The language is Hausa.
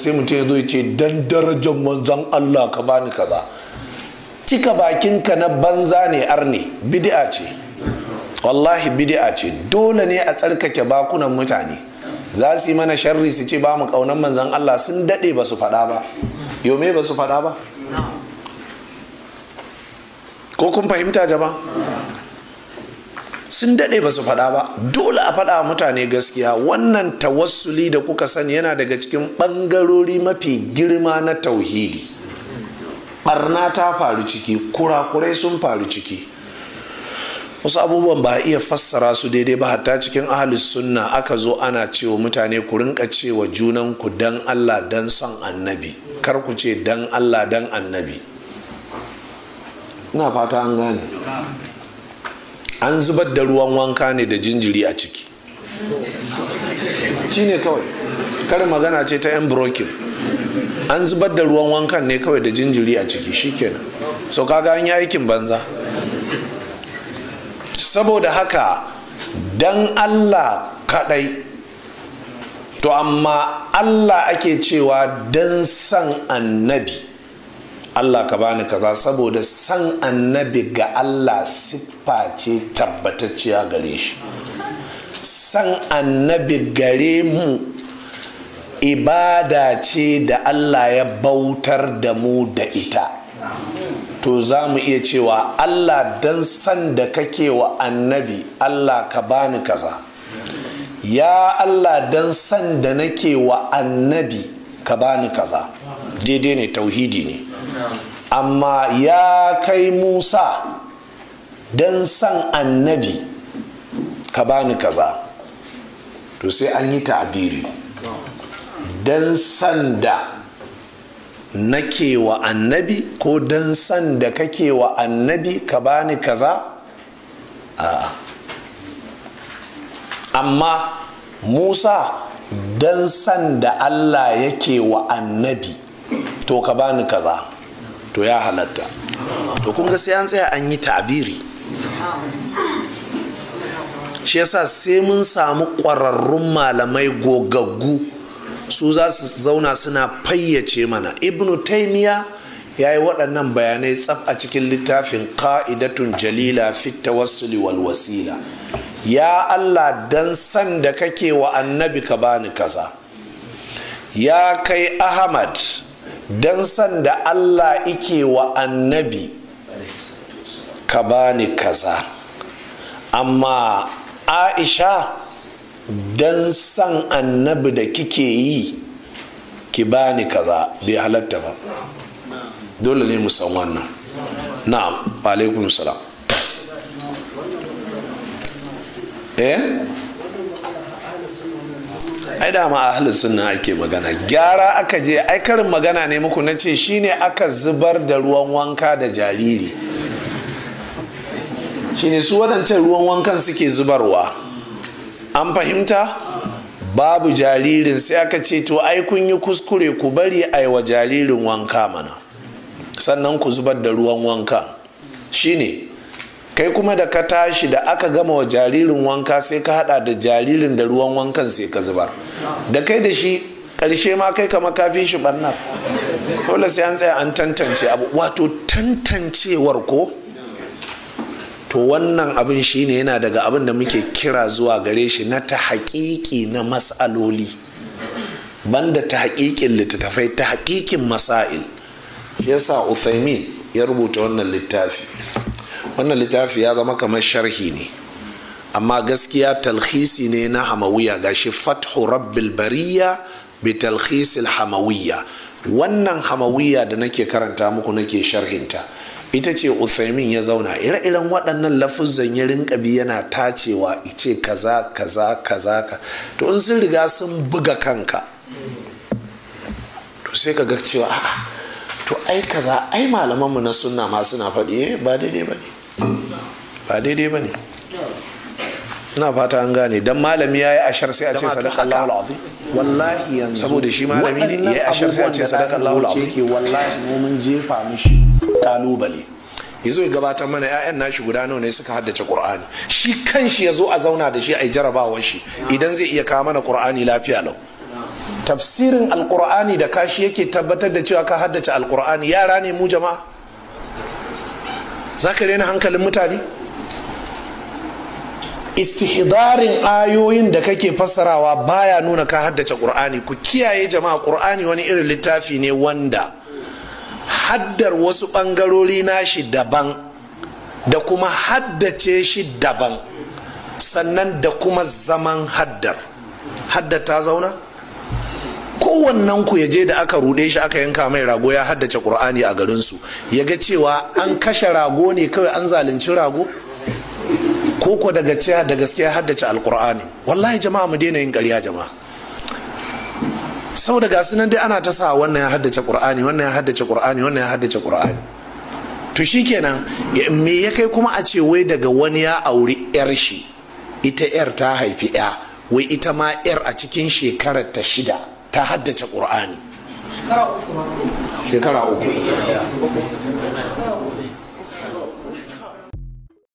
sai mutum ya zo ya ce dan darajar manzon Allah ka bani kaza. Cika bakinka na banza ne arne, bid'a ce. Wallahi bid'a ce. Dole ne a tsarkake bakunan mutane. Za su yi mana sharri su ce ba mu kaunan manzon Allah, sun dade ba su faɗa ba. Yau me ba su faɗa ba? Ko kun fahimta jama'a? Sun daɗe ba su faɗa ba. Dole a faɗa mutane gaskiya. Wannan tawassuli da kuka sani yana daga cikin ɓangarori mafi girma na tauhidi. Ɓarna ta faru ciki, kurakurai sun faru ciki. Wasu abubuwan ba a iya fassara su daidai ba, hatta cikin ahlus sunna aka zo ana cewa mutane ku rinka cewa junanku dan Allah dan son annabi, kar ku ce dan Allah dan annabi. Ina fata an gane. An zubar da ruwan wanka ne da jinjiri a ciki. Shi ne kawai. Karin magana ce ta yan brokin. An zubar da ruwan wankan ne kawai da jinjiri a ciki, shikenan. So kaga an yi aikin banza. Saboda haka dan Allah kadai. To amma Allah ake cewa dan san annabi. Allah ka bani kaza, saboda san annabi ga Allah siffa ce tabbatacciya gare shi. San annabi gare mu ibada ce da Allah ya bautar da mu da ita. To za mu iya cewa Allah dan san da kake wa annabi, Allah ka bani kaza. Ya Allah dan san da nake wa annabi ka bani kaza. Daidai ne, tauhidi ne. Amma ya kai Musa dan san annabi ka bani kaza, to sai an yi ta'abiri. Dan san da nake wa annabi ko dan san da kake wa annabi ka bani kaza? A'a. Amma Musa dan san da Allah yake wa annabi to ka bani kaza, to ya halatta. To kun ga sai an tsaya an yi ta'abiri. Shi yasa sai mun samu ƙwararrun malamai gogaggu, su za su zauna suna fayyace mana. Ibnu Taymiya ya yi waɗannan bayanai tsaf a cikin littafin Qa'idatun Jalila fi Tawassuli wal Wasila. Ya Allah dan san da kake wa annabi ka bani kaza. Ya kai Ahmad dan san da Allah ike wa annabi ka bani kaza. Amma Aisha dan san annabi da kike yi ki bani kaza, bai halatta ba. Dole ne mu san wannan. Na'am, wa alaikum salam. Ai dama ahlus sunna ake magana. Gyara aka je, ai karin magana ne muku na ce shine aka zubar da ruwan wanka da jariri. Shine su waɗancan ruwan wankan suke zubarwa. An fahimta? Babu jaririn, sai aka ce to ai kun yi kuskure, ku bari ai wa jaririn wanka mana, sannan ku zubar da ruwan wankan. Shine kai kuma da ka tashi da aka gama wa jaririn wanka sai ka hada da jaririn da ruwan wankan sai ka zubar. Da kai da shi karshe ma kai kama kafi shi barnar. Dole sai an tsaya an tantance abu. Wato tantancewar ko to wannan abin shine yana daga abin da muke kira zuwa gare shi na ta haƙiƙi na mas'aloli. Banda ta haƙiƙin littattafai, ta haƙiƙin masail. Shi yasa Uthaymin ya rubuta wannan littafi. Wannan littafi ya zama kamar sharhi ne, amma gaskiya talhisi ne na Hamawiya. Gashi Fathu Rabbil Bariya bi talhisil Hamawiya. Wannan Hamawiya da nake karanta muku nake sharhinta, ita ce Uthaymin ya zauna ire-iren waɗannan lafuzan ya rinka bi yana tacewa, ice kaza kaza kaza ka. To in sun riga sun buga kanka to sai ka ga cewa a'a to ai kaza, ai malamanmu na sunna ma suna faɗi, ba daidai ba ne, ba daidai ba ne. Ina fata an gane. Dan malami yayi ashar sai a ce sadaqallahu alazim. Wallahi yanzu saboda shi malami ne yayi ashar sai a ce sadaqallahu alazim. Wallahi mu mun jefa mishi kalubale. Yazo ya gabatar mana ƴaƴan nashi guda nawa ne suka haddace Qur'ani. Shi kanshi yazo a zauna da shi ai jarabawar shi idan zai iya kawo mana Qur'ani lafiya lau. Tafsirin Alkur'ani da kashi yake tabbatar da cewa ka haddace Alkur'ani. Yara ne mu jama'a? Za ka rena hankalin mutane? Istihdarin ayoyin da kake fassarawa baya nuna ka haddace Qur'ani. Ku kiyaye jama'a, Qur'ani wani irin littafi ne wanda haddar wasu bangarori nashi daban, da kuma haddace shi daban, sannan da kuma zaman haddar. Haddar ta zauna? Kowannen ku ya je da aka rude shi aka yanka mai rago ya haddace Qur'ani a garinsu, ya ga cewa an kashe rago ne kawai, an zalunci rago, koko daga cewa da gaskiya haddace Alkur'ani. Wallahi jama'a, mu daina yin ƙarya jama'a. Sau da gasu nan dai ana ta sa wannan ya haddace Qur'ani, wannan ya haddace Qur'ani, wannan ya haddace Qur'ani. To shikenan, me ya kai kuma a ce wai daga wani ya auri yar shi, ita yar ta haifi ya, wai ita ma yar a cikin shekarar ta 6 ta haddace Qur'ani? Shekara 3.